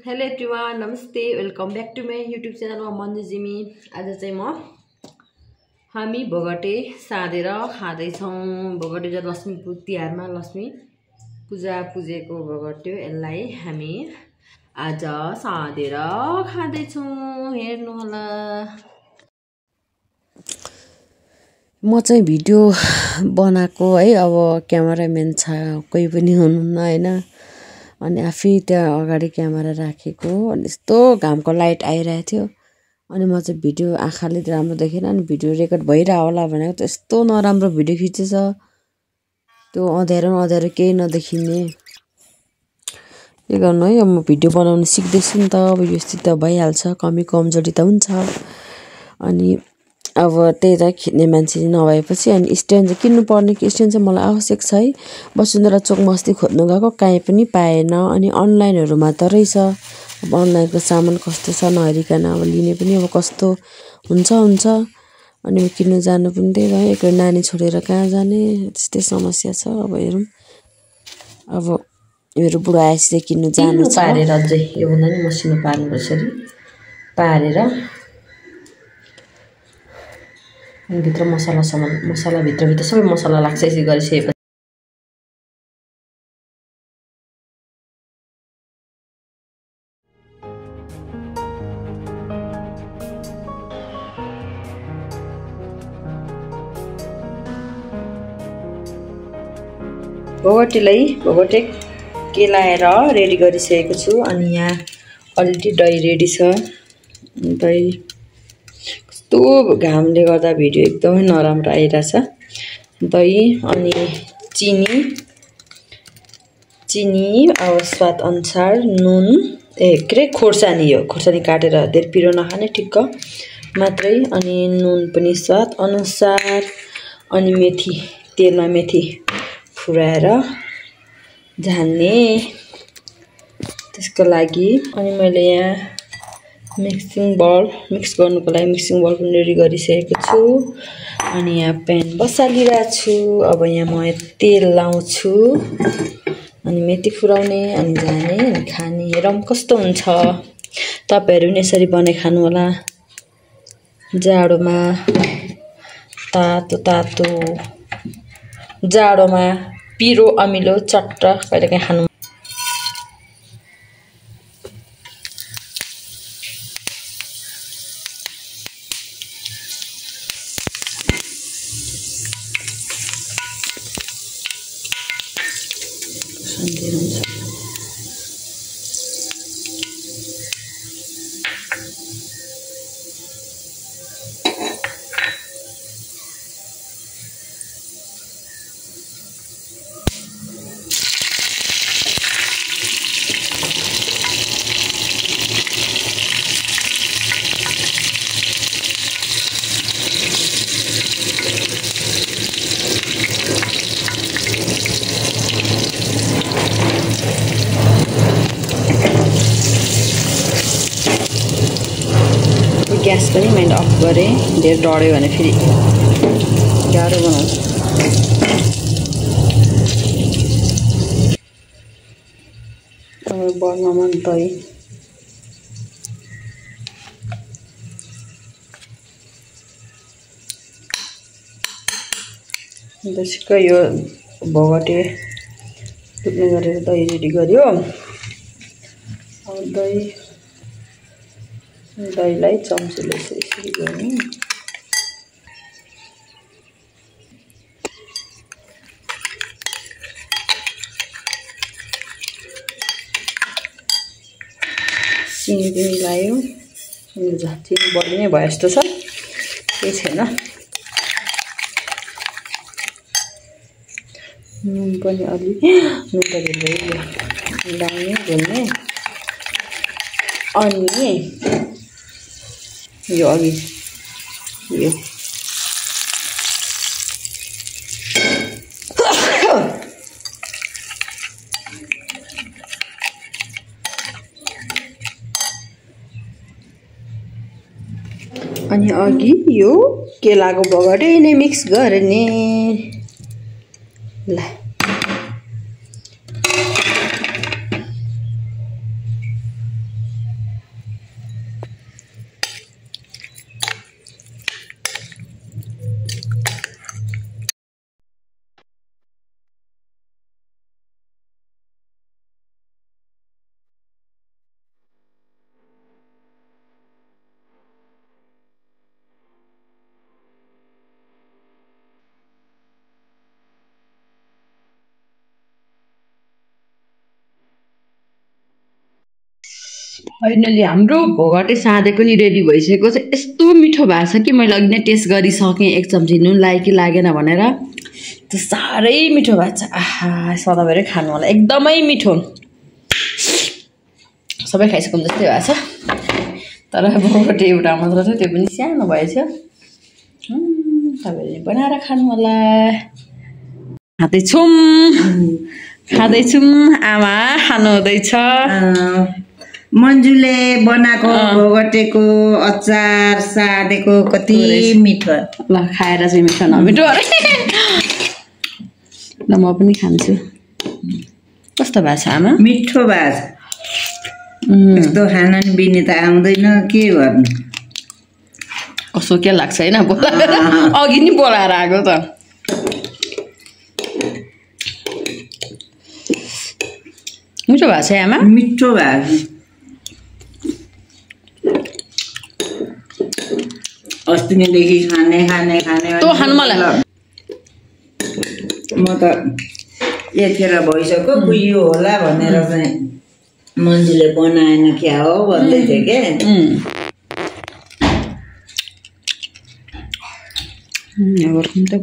Hello everyone नमस्ते welcome back to my YouTube channel Manju Jimi. आज चाहिँ हामी भोगटे साँधेर खाँदैछौँ। भोगटे चाहिँ लक्ष्मी तिहारमा लक्ष्मी पूजा पूजेको भोगटे यसलाई हामी आज साँधेर खाँदैछौँ। हेर्नु होला। म चाहिँ भिडियो बनाएको है, अब क्यामेराम्यान छ कोही पनि हुनुहुन्न हैन, अनि आफै त्यहाँ अगाडि क्यामेरा राखेको। अनि यस्तो घामको लाइट आइरहेको थियो, अनि म चाहिँ भिडियो आँखाले राम्रो देखेन, अनि भिडियो रेकर्ड भइरह होला भनेको त यस्तो नराम्रो भिडियो खिचेछ। त्यो अँध्यारो केही नदेखिने के गर्नु है। अब म भिडियो बनाउन सिक्दैछु नि त, अब यस्तो त भइहाल्छ, कमी कमजोरी त हुन्छ। अनि अब त्यही त खिच्ने मान्छे नभएपछि अनि स्ट्यान्ड चाहिँ किन्नु पर्ने, स्ट्यान्ड चाहिँ मलाई आवश्यक छ है। वसुन्धरा चोकमा अस्ति खोज्नु गएको कहीँ पनि पाएन, अनि अनलाइनहरुमा त रहेछ। अब अनलाइनको सामान कस्तो छ नहेरिकन अब लिने पनि अब कस्तो हुन्छ। अनि म किन्नु जानु पनि त्यही भयो, एक नानी छोडेर कहाँ जाने, त्यस्तै समस्या छ। अब हेरौँ, अब मेरो बुढा आएपछि किन्नु जानु छ। पारेर अझै यो भन्दा नि मसिनो पार्नुपर्छ रे, पारेर अनि भित्र मसला भित्र सबै मसला लाग्छ। यसरी गरिसकेपछि भोगटे केलाएर रेडी गरिसकेको छु। अनि यहाँ अलरेडी दही रेडी छ। दही कस्तो घामले गर्दा भिडियो एकदमै नराम्रो आइरहेछ। दही अनि चिनी अब स्वाद अनुसार, नुन खोर्सानी, यो खोर्सानी काटेर धेरै पिरो नखाने ठिक्क मात्रै, अनि नुन पनि स्वाद अनुसार, अनि मेथी, तेलमा मेथी फुराएर झान्ने त्यसको लागि। अनि मैले यहाँ मिक्स गर्नुको लागि मिक्सिङ बल पनि रेडी गरिसकेको छु। अनि यहाँ प्यान बसालिरहेको छु। अब यहाँ म तेल लाउँछु, अनि मेथी फुराउने, अनि झाने, अनि खाने। हेरौँ कस्तो हुन्छ। तपाईहरु पनि यसरी बनाइ खानु होला। जाडोमा तातो जाडोमा पिरो अमिलो चट्ट कहिलेकाहीँ खानु। ग्यास पनि मैले अफ गरेँ, धेरै डढ्यो भने फेरि गाह्रो बनाउँछ। अब बर्मामा दही बेसिकै यो भोगटे टुक्ने गरेर दही रेडी गर्यो। अब दहीलाई चम्चीले यसरी गर्नु। चिनी पनि लायो, चिनी बढी नै भयो जस्तो छ, केही छैन। नुन पनि अलि, नुन त धेरै लाउने घुल्ने। अनि यो अघि यो अनि अघि यो केलाको भोगटे नै मिक्स गर्ने। ल फाइनली हाम्रो भोगटे साँधे पनि रेडी भइसकेको छ। यस्तो मिठो भएको छ कि मैले अघि नै टेस्ट गरिसकेँ, एक चम्ची नुन लाग्यो कि लागेन भनेर। त्यो साह्रै मिठो भएको छ। आहा, सधैँभरि खानु होला, एकदमै मिठो। सबै खाइसकौँ जस्तै भएको छ। तर भोगटे एउटा मात्र छ, त्यो पनि सानो भएछ। तपाईँहरूले बनाएर खानु होला। खाँदैछौँ, आमा खानु हुँदैछ। मन्जुले बनाएको भोगटेको अचार साँधेको कति मिठो। ल खाएर चाहिँ मिठो नमिठो अरे। ल म पनि खान्छु। कस्तो भएको छ आमा? मिठो भएको छ। यस्तो खान नि बिनी त आउँदैन, के गर्नु। कस्तो के लाग्छ होइन, अघि नि बोलाएर आएको त। मिठो भएको छ आमा? मिठो भएको छ। अस्तिदेखि खाने तँ खानु मलाई। म त यतिखेर भइसक्यो बुझ्यो होला भनेर चाहिँ मन्जुले बनाएन क्या हो भन्दै थियो के। अब त